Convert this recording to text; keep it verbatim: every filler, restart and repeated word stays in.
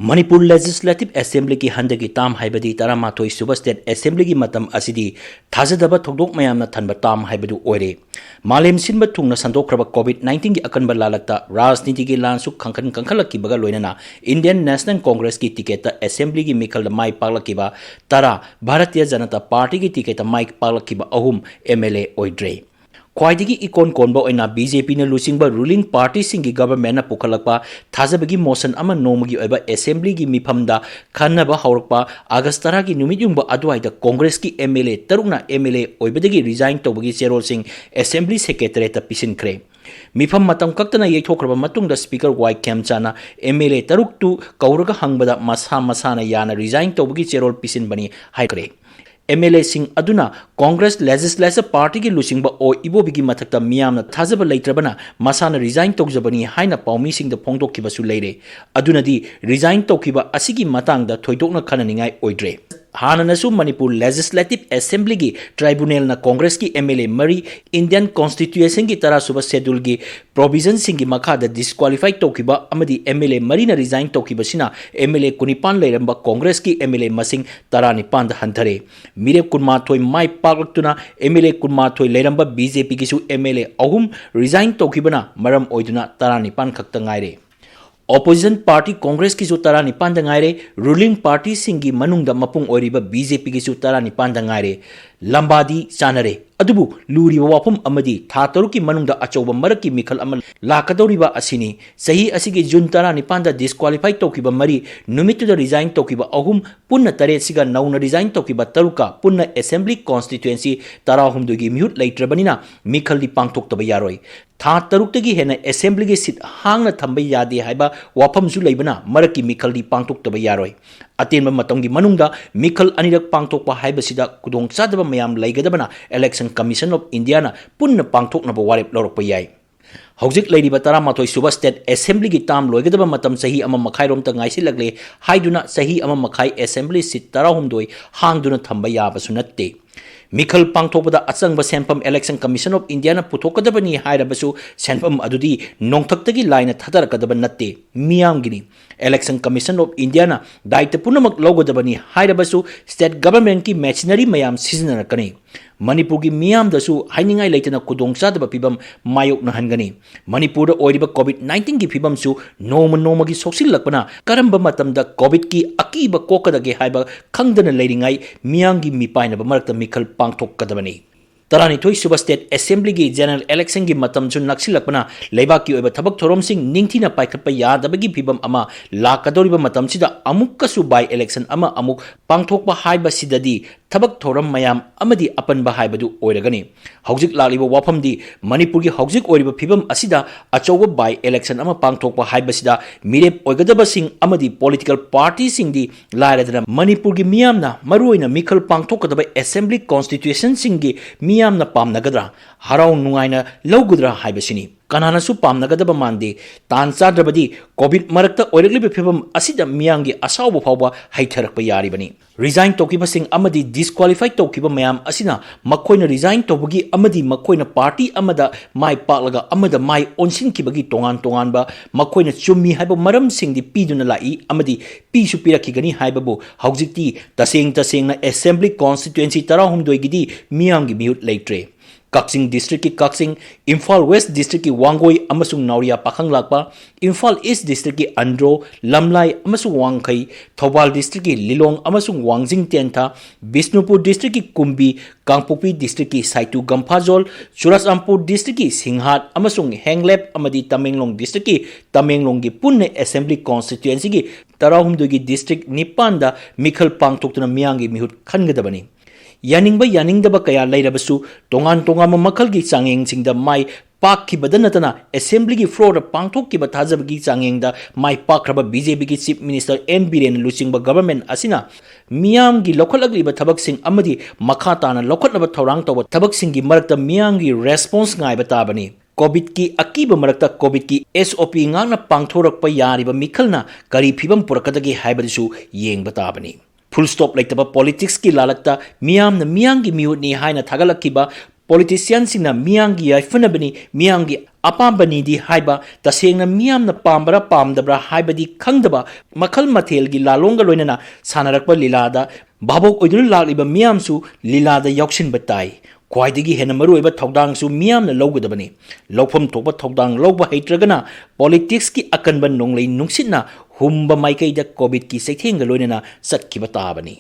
Manipur Legislative Assemblyꯒꯤ ꯍꯟꯗꯛꯀꯤ term ꯍꯥꯏꯕꯗꯤ ꯇꯔꯥꯃꯥꯊꯣꯏ ꯁꯨꯕ State Assemblyꯒꯤ ꯃꯇꯝ ꯑꯁꯤꯗꯤ ꯊꯥꯖꯗꯕ ꯊꯧꯗꯣꯛ ꯃꯌꯥꯝꯅ ꯊꯟꯕ term ꯍꯥꯏꯕꯗꯨ ꯑꯣꯏꯔꯦ꯫ ꯃꯥꯂꯦꯝ ꯁꯤꯟꯕ ꯊꯨꯡꯅ ꯁꯟꯗꯣꯛꯈ꯭ꯔꯕ COVID nineteenꯒꯤ ꯑꯀꯟꯕ ꯂꯥꯂꯛꯇ ꯔꯥꯖꯅꯤꯇꯤꯒꯤ ꯂꯥꯟꯁꯨ ꯈꯪꯈꯟ ꯀꯟꯈꯠꯂꯛꯈꯤꯕꯒ ꯂꯣꯏꯅꯅ Indian National Congressꯀꯤ ticketꯇ Assemblyꯒꯤ ꯃꯤꯈꯜꯗ ꯃꯥꯏ ꯄꯥꯛꯂꯛꯈꯤꯕ ꯇꯔꯥ, Bharatiya Janata Partyꯒꯤ ticketꯇ ꯃꯥꯏ ꯄꯥꯛꯂꯛꯈꯤꯕ ꯑꯍꯨꯝ MLA ꯑꯣꯏꯗ꯭ꯔꯦ꯫ ꯈ꯭ꯋꯥꯏꯗꯒꯤ ꯏꯀꯣꯟ ꯀꯣꯟꯕ ꯑꯣꯏꯅ BJPꯅ ꯂꯨꯆꯤꯡꯕ ruling partyꯁꯤꯡꯒꯤ governmentꯅ ꯄꯨꯈꯠꯂꯛꯄ ꯊꯥꯖꯕꯒꯤ motion ꯑꯃ ꯅꯣꯡꯃꯒꯤ ꯑꯣꯏꯕ Assemblyꯒꯤ ꯃꯤꯐꯝꯗ ꯈꯟꯅꯕ ꯍꯧꯔꯛꯄ August ꯇꯔꯥꯒꯤ ꯅꯨꯃꯤꯠ ꯌꯨꯡꯕ ꯑꯗꯨꯋꯥꯏꯗ Congressꯀꯤ MLA ꯇꯔꯨꯛꯅ MLA ꯑꯣꯏꯕꯗꯒꯤ resign ꯇꯧꯕꯒꯤ ꯆꯦꯔꯣꯜꯁꯤꯡ Assembly Secretariatꯇ ꯄꯤꯁꯤꯟꯈ꯭ꯔꯦ꯫ ꯃꯤꯐꯝ ꯃꯇꯝ ꯀꯛꯇꯅ ꯌꯩꯊꯣꯛꯈ꯭ꯔꯕ ꯃꯇꯨꯡꯗ Speaker ꯋꯥꯏ ꯈꯦꯝꯆꯥꯅ MLA ꯇꯔꯨꯛꯇꯨ ꯀꯧꯔꯒ ꯍꯪꯕꯗ ꯃꯁꯥ ꯃꯁꯥꯅ ꯌꯥꯅ resign ꯇꯧꯕꯒꯤ ꯆꯦꯔꯣꯜ ꯄꯤꯁꯤꯟꯕꯅꯤ ꯍꯥꯏꯈ꯭ꯔꯦ꯫ MLAꯁꯤꯡ ꯑꯗꯨꯅ Congress Legislature Partyꯒꯤ ꯂꯨꯆꯤꯡꯕ ꯑꯣ ꯏꯕꯣꯕꯤꯒꯤ ꯃꯊꯛꯇ ꯃꯤꯌꯥꯝꯅ ꯊꯥꯖꯕ ꯂꯩꯇ꯭ꯔꯕꯅ ꯃꯁꯥꯅ resign ꯇꯧꯖꯕꯅꯤ ꯍꯥꯏꯅ ꯄꯥꯎꯃꯤꯁꯤꯡꯗ ꯐꯣꯡꯗꯣꯛꯈꯤꯕꯁꯨ ꯂꯩꯔꯦ꯫ ꯑꯗꯨꯅꯗꯤ resign ꯇꯧꯈꯤꯕ ꯑꯁꯤꯒꯤ ꯃꯇꯥꯡꯗ ꯊꯣꯏꯗꯣꯛꯅ ꯈꯟꯅꯅꯤꯡꯉꯥꯏ ꯑꯣꯏꯗ꯭ꯔꯦ꯫ ꯍꯥꯟꯅꯅꯁꯨ ꯃꯅꯤꯄꯨꯔ Legislative Assemblyꯒꯤ tribunalꯅ Congressꯀꯤ MLA ꯃꯔꯤ Indian Constitutionꯒꯤ ꯇꯔꯥꯁꯨꯕ scheduleꯒꯤ provisionꯁꯤꯡꯒꯤ ꯃꯈꯥꯗ disqualify ꯇꯧꯈꯤꯕ ꯑꯃꯗꯤ MLA ꯃꯔꯤꯅ resign ꯇꯧꯈꯤꯕꯁꯤꯅ MLA ꯀꯨꯟꯅꯤꯄꯥꯟ ꯂꯩꯔꯝꯕ Congressꯀꯤ MLA ꯃꯁꯤꯡ ꯇꯔꯥꯅꯤꯄꯥꯟꯗ ꯍꯟꯊꯔꯦ꯫ ꯃꯤꯔꯦꯞ ꯀꯨꯟꯃꯥꯊꯣꯏ ꯃꯥꯏ ꯄꯥꯛꯂꯛꯇꯨꯅ MLA ꯀꯨꯟꯃꯥꯊꯣꯏ ꯂꯩꯔꯝꯕ BJPꯒꯤꯁꯨ MLA ꯑꯍꯨꯝ resign ꯇꯧꯈꯤꯕꯅ ꯃꯔꯝ ꯑꯣꯏꯗꯨꯅ ꯇꯔꯥꯅꯤꯄꯥꯟ ꯈꯛꯇ ꯉꯥꯏꯔꯦ꯫ Opposition party Congressꯀꯤꯁꯨ ꯇꯔꯥꯅꯤꯄꯥꯟꯗ ꯉꯥꯏꯔꯦ, ruling partyꯁꯤꯡꯒꯤ ꯃꯅꯨꯡꯗ ꯃꯄꯨꯡ ꯑꯣꯏꯔꯤꯕ BJPꯒꯤꯁꯨ ꯇꯔꯥꯅꯤꯄꯥꯟꯗ ꯉꯥꯏꯔꯦ꯫ ꯂꯝꯕꯥꯗꯤ ꯆꯥꯅꯔꯦ, ꯑꯗꯨꯕꯨ ꯂꯨꯔꯤꯕ ꯋꯥꯐꯝ ꯑꯃꯗꯤ ꯊꯥ ꯇꯔꯨꯛꯀꯤ ꯃꯅꯨꯡꯗ ꯑꯆꯧꯕ ꯃꯔꯛꯀꯤ ꯃꯤꯈꯜ ꯑꯃ ꯂꯥꯛꯀꯗꯧꯔꯤꯕ ꯑꯁꯤꯅꯤ꯫ ꯆꯍꯤ ꯑꯁꯤꯒꯤ June ꯇꯔꯥꯅꯤꯄꯥꯟꯗ disqualify ꯇꯧꯈꯤꯕ ꯃꯔꯤ, ꯅꯨꯃꯤꯠꯇꯨꯗ resign ꯇꯧꯈꯤꯕ ꯑꯍꯨꯝ, ꯄꯨꯟꯅ ꯇꯔꯦꯠꯁꯤꯒ ꯅꯧꯅ resign ꯇꯧꯈꯤꯕ ꯇꯔꯨꯛꯀ ꯄꯨꯟꯅ Assembly Constituency ꯇꯔꯥꯍꯨꯝꯗꯣꯏꯒꯤ ꯃꯤꯍꯨꯠ ꯂꯩꯇ꯭ꯔꯕꯅꯤꯅ ꯃꯤꯈꯜꯗꯤ ꯄꯥꯡꯊꯣꯛꯇꯕ ꯌꯥꯔꯣꯏ꯫ ꯊꯥ ꯇꯔꯨꯛꯇꯒꯤ ꯍꯦꯟꯅ Assemblyꯒꯤ seat ꯍꯥꯡꯅ ꯊꯝꯕ ꯌꯥꯗꯦ ꯍꯥꯏꯕ ꯋꯥꯐꯝꯁꯨ ꯂꯩꯕꯅ ꯃꯔꯛꯀꯤ ꯃꯤꯈꯜꯗꯤ ꯄꯥꯡꯊꯣꯛꯇꯕ ꯌꯥꯔꯣꯏ꯫ ꯑꯇꯦꯟꯕ ꯃꯇꯝꯒꯤ ꯃꯅꯨꯡꯗ ꯃꯤꯈꯜ ꯑꯅꯤꯔꯛ ꯄꯥꯡꯊꯣꯛꯄ ꯍꯥꯏꯕꯁꯤꯗ ꯈꯨꯗꯣꯡꯆꯥꯗꯕ ꯃꯌꯥꯝ ꯂꯩꯒꯗꯕꯅ Election Commission of Indiaꯅ ꯄꯨꯟꯅ ꯄꯥꯡꯊꯣꯛꯅꯕ ꯋꯥꯔꯦꯞ ꯂꯧꯔꯛꯄ ꯌꯥꯏ꯫ ꯍꯧꯖꯤꯛ ꯂꯩꯔꯤꯕ ꯇꯔꯥꯃꯥꯊꯣꯏ ꯁꯨꯕ State Assemblyꯒꯤ term ꯂꯣꯏꯒꯗꯕ ꯃꯇꯝ ꯆꯍꯤ ꯑꯃ ꯃꯈꯥꯏꯔꯣꯝꯇ ꯉꯥꯏꯁꯤꯜꯂꯛꯂꯦ ꯍꯥꯏꯗꯨꯅ ꯆꯍꯤ ꯑꯃ ꯃꯈꯥꯏ Assembly seat ꯇꯔꯥꯍꯨꯝꯗꯣꯏ ꯍꯥꯡꯗꯨꯅ ꯊꯝꯕ ꯌꯥꯕꯁꯨ ꯅꯠꯇꯦ꯫ ꯃꯤꯈꯜ ꯄꯥꯡꯊꯣꯛꯄꯗ ꯑꯆꯪꯕ ꯁꯦꯟꯐꯝ Election Commission of Indiaꯅ ꯄꯨꯊꯣꯛꯀꯗꯕꯅꯤ ꯍꯥꯏꯔꯕꯁꯨ, ꯁꯦꯟꯐꯝ ꯑꯗꯨꯗꯤ ꯅꯣꯡꯊꯛꯇꯒꯤ ꯂꯥꯏꯅ ꯊꯥꯗꯔꯛꯀꯗꯕ ꯅꯠꯇꯦ, ꯃꯤꯌꯥꯝꯒꯤꯅꯤ꯫ Election Commission of Indiaꯅ ꯗꯥꯌꯤꯠꯇ ꯄꯨꯝꯅꯃꯛ ꯂꯧꯒꯗꯕꯅꯤ ꯍꯥꯏꯔꯕꯁꯨ, state governmentꯀꯤ machinery ꯃꯌꯥꯝ ꯁꯤꯖꯤꯟꯅꯔꯛꯀꯅꯤ꯫ ꯃꯅꯤꯄꯨꯔꯒꯤ ꯃꯤꯌꯥꯝꯗꯁꯨ ꯍꯥꯏꯅꯤꯡꯉꯥꯏ ꯂꯩꯇꯅ ꯈꯨꯗꯣꯡꯆꯥꯗꯕ ꯐꯤꯕꯝ ꯃꯥꯌꯣꯛꯅꯍꯟꯒꯅꯤ꯫ ꯃꯅꯤꯄꯨꯔꯗ ꯑꯣꯏꯔꯤꯕ COVID nineteenꯒꯤ ꯐꯤꯕꯝꯁꯨ ꯅꯣꯡꯃ ꯅꯣꯡꯃꯒꯤ ꯁꯣꯛꯆꯤꯜꯂꯛꯄꯅ, ꯀꯔꯝꯕ ꯃꯇꯝꯗ COVIDꯀꯤ ꯑꯀꯤꯕ ꯀꯣꯛꯀꯗꯒꯦ ꯍꯥꯏꯕ ꯈꯪꯗꯅ ꯂꯩꯔꯤꯉꯩ, ꯃꯤꯌꯥꯝꯒꯤ ꯃꯤꯄꯥꯏꯅꯕ ꯃꯔꯛꯇ ꯃꯤꯈꯜ ꯄꯥꯡꯊꯣꯛꯀꯗꯕꯅꯤ꯫ ꯇꯔꯥꯅꯤꯊꯣꯏ ꯁꯨꯕ State Assemblyꯒꯤ General Electionꯒꯤ ꯃꯇꯝꯁꯨ ꯅꯛꯁꯤꯜꯂꯛꯄꯅ, ꯂꯩꯕꯥꯛꯀꯤ ꯑꯣꯏꯕ ꯊꯕꯛ ꯊꯧꯔꯝꯁꯤꯡ ꯅꯤꯡꯊꯤꯅ ꯄꯥꯏꯈꯠꯄ ꯌꯥꯗꯕꯒꯤ ꯐꯤꯕꯝ ꯑꯃ ꯂꯥꯛꯀꯗꯧꯔꯤꯕ ꯃꯇꯝꯁꯤꯗ ꯑꯃꯨꯛꯀꯁꯨ by-election ꯑꯃ ꯑꯃꯨꯛ ꯄꯥꯡꯊꯣꯛꯄ ꯍꯥꯏꯕꯁꯤꯗꯗꯤ ꯊꯕꯛ ꯊꯧꯔꯝ ꯃꯌꯥꯝ ꯑꯃꯗꯤ ꯑꯄꯟꯕ ꯍꯥꯏꯕꯗꯨ ꯑꯣꯏꯔꯒꯅꯤ꯫ ꯍꯧꯖꯤꯛ ꯂꯥꯛꯂꯤꯕ ꯋꯥꯐꯝꯗꯤ, ꯃꯅꯤꯄꯨꯔꯒꯤ ꯍꯧꯖꯤꯛ ꯑꯣꯏꯔꯤꯕ ꯐꯤꯕꯝ ꯑꯁꯤꯗ ꯑꯆꯧꯕ by-election ꯑꯃ ꯄꯥꯡꯊꯣꯛꯄ ꯍꯥꯏꯕꯁꯤꯗ ꯃꯤꯔꯦꯞ ꯑꯣꯏꯒꯗꯕꯁꯤꯡ ꯑꯃꯗꯤ political partyꯁꯤꯡꯗꯤ ꯂꯥꯏꯔꯗꯅ, ꯃꯅꯤꯄꯨꯔꯒꯤ ꯃꯤꯌꯥꯝꯅ ꯃꯔꯨꯑꯣꯏꯅ ꯃꯤꯈꯜ ꯄꯥꯡꯊꯣꯛꯀꯗꯕ Assembly constituencyꯁꯤꯡꯒꯤ ꯃꯤꯌꯥꯝꯅ ꯄꯥꯝꯅꯒꯗ꯭ꯔꯥ, ꯍꯔꯥꯎ ꯅꯨꯡꯉꯥꯏꯅ ꯂꯧꯒꯗ꯭ꯔꯥ ꯍꯥꯏꯕꯁꯤꯅꯤ꯫ ꯀꯅꯥꯅꯁꯨ ꯄꯥꯝꯅꯒꯗꯕ ꯃꯥꯟꯗꯦ꯫ ꯇꯥꯟ ꯆꯥꯗ꯭ꯔꯕꯗꯤ COVID ꯃꯔꯛꯇ ꯑꯣꯏꯔꯛꯂꯤꯕ ꯐꯤꯕꯝ ꯑꯁꯤꯗ ꯃꯤꯌꯥꯝꯒꯤ ꯑꯁꯥꯎꯕ ꯐꯥꯎꯕ ꯍꯩꯊꯔꯛꯄ ꯌꯥꯔꯤꯕꯅꯤ꯫ Resign ꯇꯧꯈꯤꯕꯁꯤꯡ ꯑꯃꯗꯤ disqualify ꯇꯧꯈꯤꯕ ꯃꯌꯥꯝ ꯑꯁꯤꯅ ꯃꯈꯣꯏꯅ resign ꯇꯧꯕꯒꯤ ꯑꯃꯗꯤ ꯃꯈꯣꯏꯅ party ꯑꯃꯗ ꯃꯥꯏ ꯄꯥꯛꯂꯒ ꯑꯃꯗ ꯃꯥꯏ ꯑꯣꯟꯁꯤꯟꯈꯤꯕꯒꯤ ꯇꯣꯉꯥꯟ ꯇꯣꯉꯥꯟꯕ ꯃꯈꯣꯏꯅ ꯆꯨꯝꯃꯤ ꯍꯥꯏꯕ ꯃꯔꯝꯁꯤꯡꯗꯤ ꯄꯤꯗꯨꯅ ꯂꯥꯛꯏ ꯑꯃꯗꯤ ꯄꯤꯁꯨ ꯄꯤꯔꯛꯈꯤꯒꯅꯤ ꯍꯥꯏꯕꯕꯨ ꯍꯧꯖꯤꯛꯇꯤ ꯇꯁꯦꯡ ꯇꯁꯦꯡꯅ Assembly constituency ꯇꯔꯥꯍꯨꯝꯗꯣꯏꯒꯤꯗꯤ ꯃꯤꯌꯥꯝꯒꯤ ꯃꯤꯍꯨꯠ ꯂꯩꯇ꯭ꯔꯦ꯫ ꯀꯛꯆꯤꯡ districtꯀꯤ ꯀꯛꯆꯤꯡ, ꯏꯝꯐꯥꯜ West districtꯀꯤ ꯋꯥꯡꯒꯣꯏ ꯑꯃꯁꯨꯡ ꯅꯥꯎꯔꯤꯌꯥ ꯄꯥꯈꯪꯂꯥꯛꯄ, ꯏꯝꯐꯥꯜ East districtꯀꯤ ꯑꯟꯗ꯭ꯔꯣ, ꯂꯝꯂꯥꯏ ꯑꯃꯁꯨꯡ ꯋꯥꯡꯈꯩ, ꯊꯧꯕꯥꯜ districtꯀꯤ ꯂꯤꯂꯣꯡ ꯑꯃꯁꯨꯡ ꯋꯥꯡꯖꯤꯡ ꯇꯦꯟꯊꯥ, ꯕꯤꯁꯅꯨꯄꯨꯔ districtꯀꯤ ꯀꯨꯝꯕꯤ, ꯀꯥꯡꯄꯣꯛꯄꯤ districtꯀꯤ ꯁꯥꯏꯇꯨ ꯒꯝꯐꯥꯖꯣꯜ, ꯆꯨꯔꯆꯥꯟꯄꯨꯔ districtꯀꯤ ꯁꯤꯡꯍꯥꯠ ꯑꯃꯁꯨꯡ ꯍꯦꯡꯂꯦꯞ ꯑꯃꯗꯤ ꯇꯃꯦꯡꯂꯣꯡ districtꯀꯤ ꯇꯃꯦꯡꯂꯣꯡꯒꯤ ꯄꯨꯟꯅ Assembly constituencyꯒꯤ ꯇꯔꯥꯍꯨꯝꯗꯣꯏꯒꯤ district ꯅꯤꯄꯥꯟꯗ ꯃꯤꯈꯜ ꯄꯥꯡꯊꯣꯛꯇꯨꯅ ꯃꯤꯌꯥꯝꯒꯤ ꯃꯤꯍꯨꯠ ꯈꯟꯒꯗꯕꯅꯤ꯫ ꯌꯥꯅꯤꯡꯕ ꯌꯥꯅꯤꯡꯗꯕ ꯀꯌꯥ ꯂꯩꯔꯕꯁꯨ, ꯇꯣꯉꯥꯟ ꯇꯣꯉꯥꯟꯕ ꯃꯈꯜꯒꯤ ꯆꯥꯡꯌꯦꯡꯁꯤꯡꯗ ꯃꯥꯏ ꯄꯥꯛꯈꯤꯕꯗ ꯅꯠꯇꯅ, Assemblyꯒꯤ floorꯗ ꯄꯥꯡꯊꯣꯛꯈꯤꯕ ꯊꯥꯖꯕꯒꯤ ꯆꯥꯡꯌꯦꯡꯗ ꯃꯥꯏ ꯄꯥꯛꯈ꯭ꯔꯕ BJPꯒꯤ Chief Minister ꯑꯦꯟ ꯕꯤꯔꯦꯟꯅ ꯂꯨꯆꯤꯡꯕ government ꯑꯁꯤꯅ ꯃꯤꯌꯥꯝꯒꯤ ꯂꯧꯈꯠꯂꯛꯂꯤꯕ ꯊꯕꯛꯁꯤꯡ ꯑꯃꯗꯤ ꯃꯈꯥ ꯇꯥꯅ ꯂꯧꯈꯠꯅꯕ ꯊꯧꯔꯥꯡ ꯇꯧꯕ ꯊꯕꯛꯁꯤꯡꯒꯤ ꯃꯔꯛꯇ ꯃꯤꯌꯥꯝꯒꯤ response ꯉꯥꯏꯕ ꯇꯥꯕꯅꯤ꯫ COVIDꯀꯤ ꯑꯀꯤꯕ ꯃꯔꯛꯇ COVIDꯀꯤ SOP ꯉꯥꯛꯅ ꯄꯥꯡꯊꯣꯔꯛꯄ ꯌꯥꯔꯤꯕ ꯃꯤꯈꯜꯅ ꯀꯔꯤ ꯐꯤꯕꯝ ꯄꯨꯔꯛꯀꯗꯒꯦ ꯍꯥꯏꯕꯗꯨꯁꯨ ꯌꯦꯡꯕ ꯇꯥꯕꯅꯤ꯫ Full stop ꯂꯩꯇꯕ politics ꯀꯤ ꯂꯥꯂꯛꯇ ꯃꯤꯌꯥꯝꯅ ꯃꯤꯌꯥꯝꯒꯤ ꯃꯤꯍꯨꯠꯅꯤ ꯍꯥꯏꯅ ꯊꯥꯒꯠꯂꯛꯈꯤꯕ politician ꯁꯤꯡꯅ ꯃꯤꯌꯥꯝꯒꯤ ꯌꯥꯏꯐꯅꯕꯅꯤ, ꯃꯤꯌꯥꯝꯒꯤ ꯑꯄꯥꯝꯕꯅꯤꯗꯤ ꯍꯥꯏꯕ ꯇꯁꯦꯡꯅ ꯃꯤꯌꯥꯝꯅ ꯄꯥꯝꯕ꯭ꯔꯥ ꯄꯥꯝꯗꯕ꯭ꯔꯥ ꯍꯥꯏꯕꯗꯤ ꯈꯪꯗꯕ ꯃꯈꯜ ꯃꯊꯦꯜꯒꯤ ꯂꯥꯂꯣꯡꯒ ꯂꯣꯏꯅꯅ ꯁꯥꯟꯅꯔꯛꯄ ꯂꯤꯂꯥꯗ ꯚꯥꯕꯣꯛ ꯑꯣꯏꯗꯨꯅ ꯂꯥꯛꯂꯤꯕ ꯃꯤꯌꯥꯝꯁꯨ ꯂꯤꯂꯥꯗ ꯌꯥꯎꯁꯤꯟꯕ ꯇꯥꯏ꯫ ꯈ꯭ꯋꯥꯏꯗꯒꯤ ꯍꯦꯟꯅ ꯃꯔꯨꯑꯣꯏꯕ ꯊꯧꯗꯥꯡꯁꯨ ꯃꯤꯌꯥꯝꯅ ꯂꯧꯒꯗꯕꯅꯤ꯫ ꯂꯧꯐꯝ ꯊꯣꯛꯄ ꯊꯧꯗꯥꯡ ꯂꯧꯕ ꯍꯩꯇ꯭ꯔꯒꯅ politics ꯀꯤ ꯑꯀꯟꯕ ꯅꯣꯡꯂꯩ ꯅꯨꯡꯁꯤꯠꯅ ꯍꯨꯝꯕ ꯃꯥꯏꯀꯩꯗ COVID ꯀꯤ ꯆꯩꯊꯦꯡꯒ ꯂꯣꯏꯅꯅ ꯆꯠꯈꯤꯕ ꯇꯥꯕꯅꯤ꯫